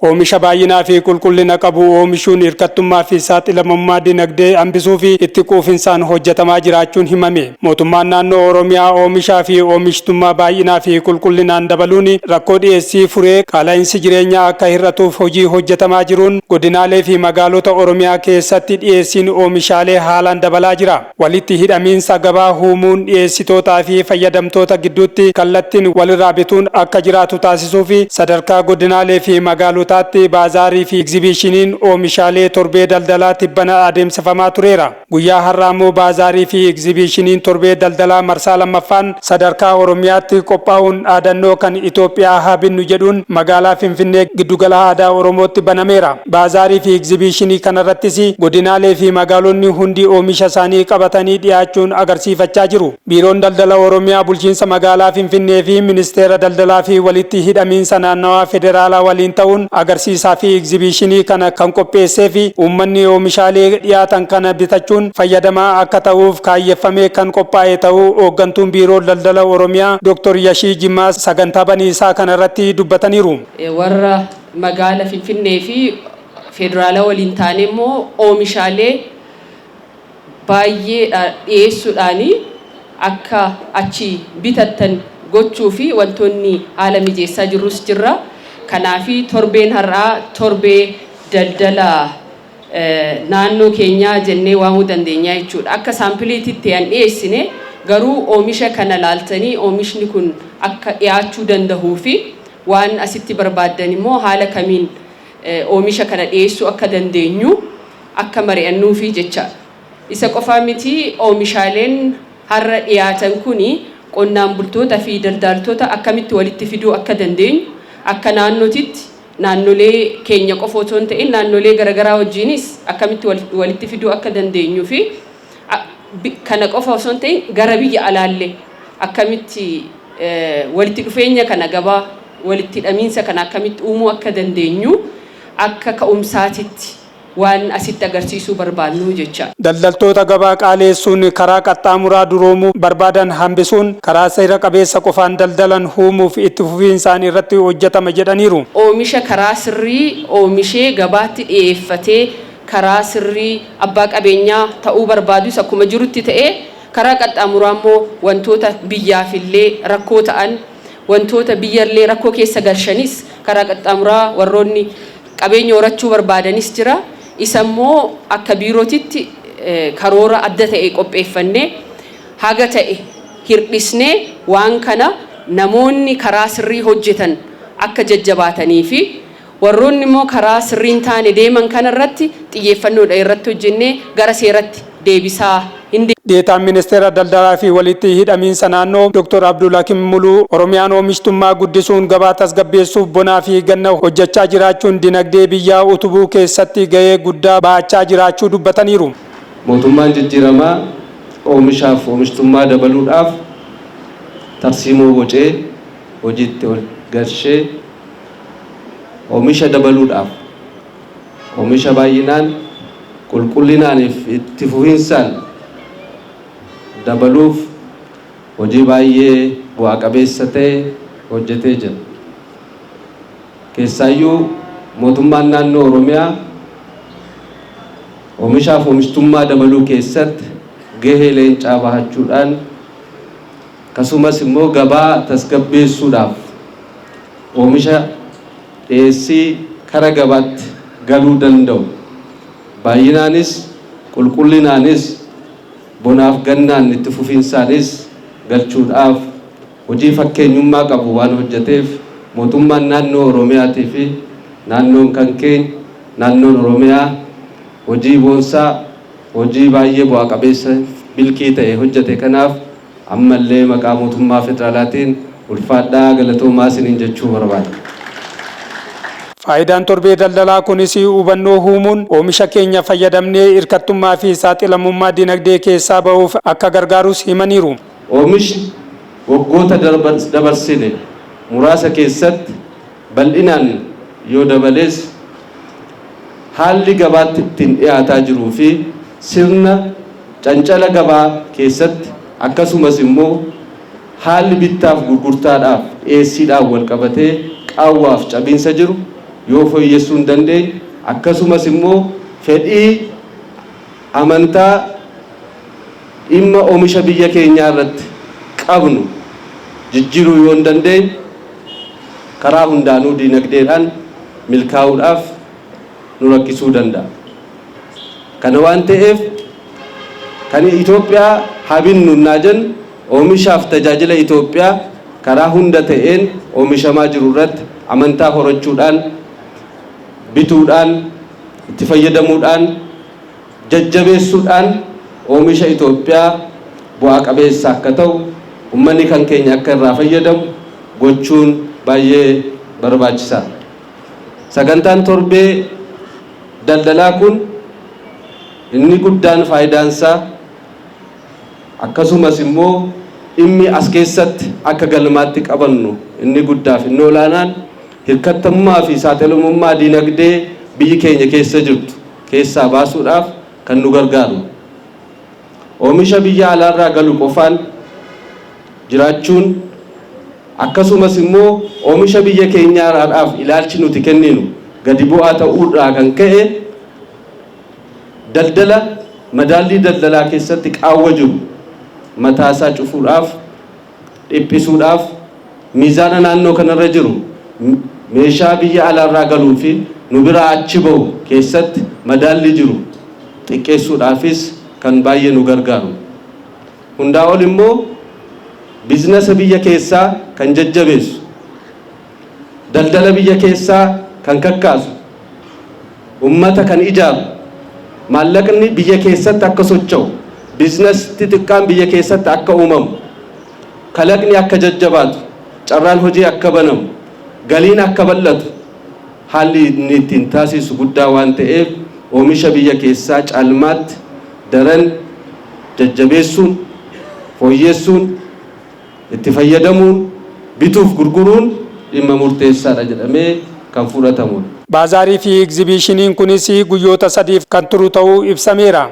Oomisha baay'inaa fi qulqullina qabu oomishuun hirkattummaa fi saaxilamummaa dinagdee hambisuu fi itti quufinsaan hojjetamaa jiraachuun himame. Mootummaan naannoo Oromiyaa oomishaa fi oomishtummaa baay'inaa fi qulqullinaan dabaluun rakkoo dhiyeessii furee qaala'insi jireenyaa akka hir'atuuf hojii hojjetamaa jiruun godinaalee fi magaalota Oromiyaa keessatti dhiyeessiin oomishaalee haalaan dabalaa jira. Walitti hidhamiinsa gabaa uumuun dhiyeessitootaa fi fayyadamtoota gidduutti kallattiin walirraa bituun akka jiraatu taasisuu fi sadarkaa godinaalee fi magaalotaatti baazaarii fi egzibiishiniin oomishaalee torbee daldalaa tibbana adeemsifamaa tureera. Guyyaa har'aa immoo baazaarii fi egzibiishiniin torbee daldalaa marsaa lammaffaan sadarkaa Oromiyaatti qophaa'uun dhaadannoo kan Itoophiyaa haa binnu jedhuun magaalaa Finfinnee giddugala aadaa Oromootti banameera. Baazaarii fi egzibiishinii kanarrattis godinaalee fi magaalonni hundi oomisha isaanii qabatanii dhiyaachuun agarsiifachaa jiru. Biiroon Daldala Oromiyaa bulchiinsa magaalaa Finfinnee fi Ministeera Daldalaa fi walitti hidhamiinsa naannawaa federaalaa waliin ta'uun agarsiisaa fi egzibiishinii kana kan qopheessee fi uummanni oomishaalee dhiyaatan kana bitachuun fayyadamaa akka ta'uuf kaayyeffamee kan qophaa'e ta'uu hooggantuun Biiroo Daldala Oromiyaa Dr. Yashii Jimmaa sagantaa baniisaa kanarratti dubbataniiru. Warra magaala Finfinnee fi federaala waliin taane immoo oomishaalee baay'ee dhiyeessuudhaani akka achi bitattan gochuu fi wantoonni haala mijeessaa jirrus jirra. Kanaafi torbeen har'aa torbee daldala naannoo keenyaa jennee waamuu dandeenya jechuudha. Akka saampiliititti an dhiyeessine garuu oomisha kana laaltanii oomishni kun akka dhiyaachuu danda'uu fi waan asitti barbaaddan immoo haala kamiin oomisha kana dhiyeessuu akka dandeenyu akka mari'annuufi jecha. Isa qofaa miti, oomishaaleen har'a dhiyaatan kuni qonnaan bultoota fi daldaaltota akkamitti walitti fiduu akka dandeenyu akka naannootitti naannolee keenya qofa otoo hin ta'in naannolee garaagaraa wajjinis akkamitti walitti fiduu akka dandeenyuu fi kana qofa osoo hin ta'in gara biyya alaallee akkamitti walitti dhufeenya kana, gabaa walitti hidhamiinsa kana akkamitti uumuu akka dandeenyu akka ka'umsaatitti waan asitti agarsiisuu barbaannu jecha. Daldaltoota gabaa qaaleessuun karaa qaxxaamuraa duroomuu barbaadan hambisuun karaa seera qabeessa qofaan daldalan uumuuf itti fufiinsaan irratti hojjetama jedhaniiru. Oomisha karaa sirrii oomishee gabaatti dhiyeeffatee karaa sirrii abbaa qabeenyaa ta'uu barbaadus akkuma jirutti ta'ee, karaa qaxxaamuraa immoo wantoota biyyaafillee rakkoo ta'an, wantoota biyyallee rakkoo keessa galchanis karaa qaxxaamuraa warroonni qabeenya horachuu barbaadanis jira. Isa immoo akka biirootitti karoora adda ta'e qopheeffannee haga ta'e hir'isnee waan kana namoonni karaa sirrii hojjetan akka jajjabaatanii fi warroonni immoo karaa sirriin taane deeman kana irratti xiyyeeffannoodha irratti hojjennee gara seeratti deebisaa hin Deetaan Ministeera Daldalaa fi walitti hidhamiinsa naannoo Dr. Abdulhakim Muluu Oromiyaan oomishtummaa guddisuun gabaa tasgabbeessuuf bonaa fi ganna hojjechaa jiraachuun dinagdee biyyaa utubuu keessatti gahee guddaa bahachaa jiraachuu dubbataniiru. Mootummaan jijjiiramaa oomishaaf oomishtummaa dabaluudhaaf tarsiimoo bocee hojiitti ol galchee oomisha dabaluudhaaf, oomisha baay'inaan, qulqullinaaniif itti fufinsaan dabaluuf hojii baay'ee bu'aa qabeessa ta'e hojjetee jira. Keessaayyuu mootummaan naannoo Oromiyaa oomishaaf oomishtummaa dabaluu keessatti gahee leencaa bahachuudhaan, akkasumas immoo gabaa tasgabbeessuudhaaf oomisha dhiyeessii kara gabaatti galuu danda'u baay'inaanis qulqullinaanis bonaaf gannaan itti fufinsaanis galchuudhaaf hojii fakkeenyummaa qabu waan hojjeteef, mootummaan naannoo Oromiyaatii fi naannoon kan keenya naannoon Oromiyaa hojii boonsaa, hojii baay'ee bu'aa qabeessa milkii ta'e hojjete kanaaf ammallee maqaa mootummaa federaalaatiin ulfaadhaa, galatoomaa isiniin jechuu barbaada. Faayidaan torbee daldalaa kunis hubannoo uumuun oomisha keenya fayyadamnee hirkattummaa fi saaxilamummaa dinagdee keessaa bahuuf akka gargaarus himaniiru. Oomishni waggoota dabarsine muraasa keessatti bal'inaan yoo dabalees, haalli gabaatti ittiin dhiyaataa jiruu fi sirna cancala gabaa keessatti, akkasumas immoo haalli bittaaf gurgurtaadhaaf dhiyeessiidhaan wal qabatee qaawwaaf cabiinsa jiru yoo fooyyessuu hin dandeenye, akkasumas immoo fedhii amantaa dhimma oomisha biyya keenyaa irratti qabnu jijjiiruu yoo hin dandeenye, karaa hundaanuu diinagdeedhaan milkaa'uudhaaf nu rakkisuu danda'a. Kana waan ta'eef, kan Itoophiyaa haa binnu naa jennu, oomishaaf tajaajila Itoophiyaa karaa hunda ta'een oomishamaa jiru irratti amantaa horachuudhaan, bituudhaan, itti fayyadamuudhaan, jajjabeessuudhaan oomisha Itoophiyaa bu'aa qabeessa akka ta'u, uummanni kan keenya akka irraa fayyadamu gochuun baay'ee barbaachisaadha. Sagantaan torbee daldalaa kun inni guddaan faayidaansaa, akkasumas immoo dhimmi as keessatti akka galmaatti qabannu inni guddaaf inni olaanaan, hirkattummaa fi saaxilamummaa diinagdee biyyi keenya keessa jirtu keessaa baasuudhaaf kan nu gargaaru. Oomisha biyya alaarraa galu qofaan jiraachuun, akkasumas immoo oomisha biyya keenyaadhaaf ilaalchi nuti kenninu gadi bu'aa ta'uudhaa kan ka'e, daldala madaallii daldalaa keessatti qaawwa jiru mataasaa cufuudhaaf, dhiphisuudhaaf, miizaana naannoo kanarra jiru meeshaa biyya alaarraa galuu fi nu biraa achi bahu keessatti madaalli jiru xiqqeessuudhaafis kan baay'ee nu gargaaru. Hundaa ol immoo biizinasa biyya keessaa kan jajjabeessu, daldala biyya keessaa kan kakkaasu, ummata kan ijaaru, maallaqni biyya keessatti akka socho'u, biizinasii xixiqqaan biyya keessatti akka uumamu, kalaqni akka jajjabaatu, carraan hojii akka banamu, galiin akka bal'atu haalli inni ittiin taasisu guddaa waan ta'eef, oomisha biyya keessaa caalmaatti daran jajjabeessuun, fooyyessuun, itti fayyadamuun, bituuf gurguruun dhimma murteessaadha jedhamee kan fudhatamudha. Baazaarii fi egzibiishiniin kunis guyyoota 3f kan turu ta'uu ibsameera.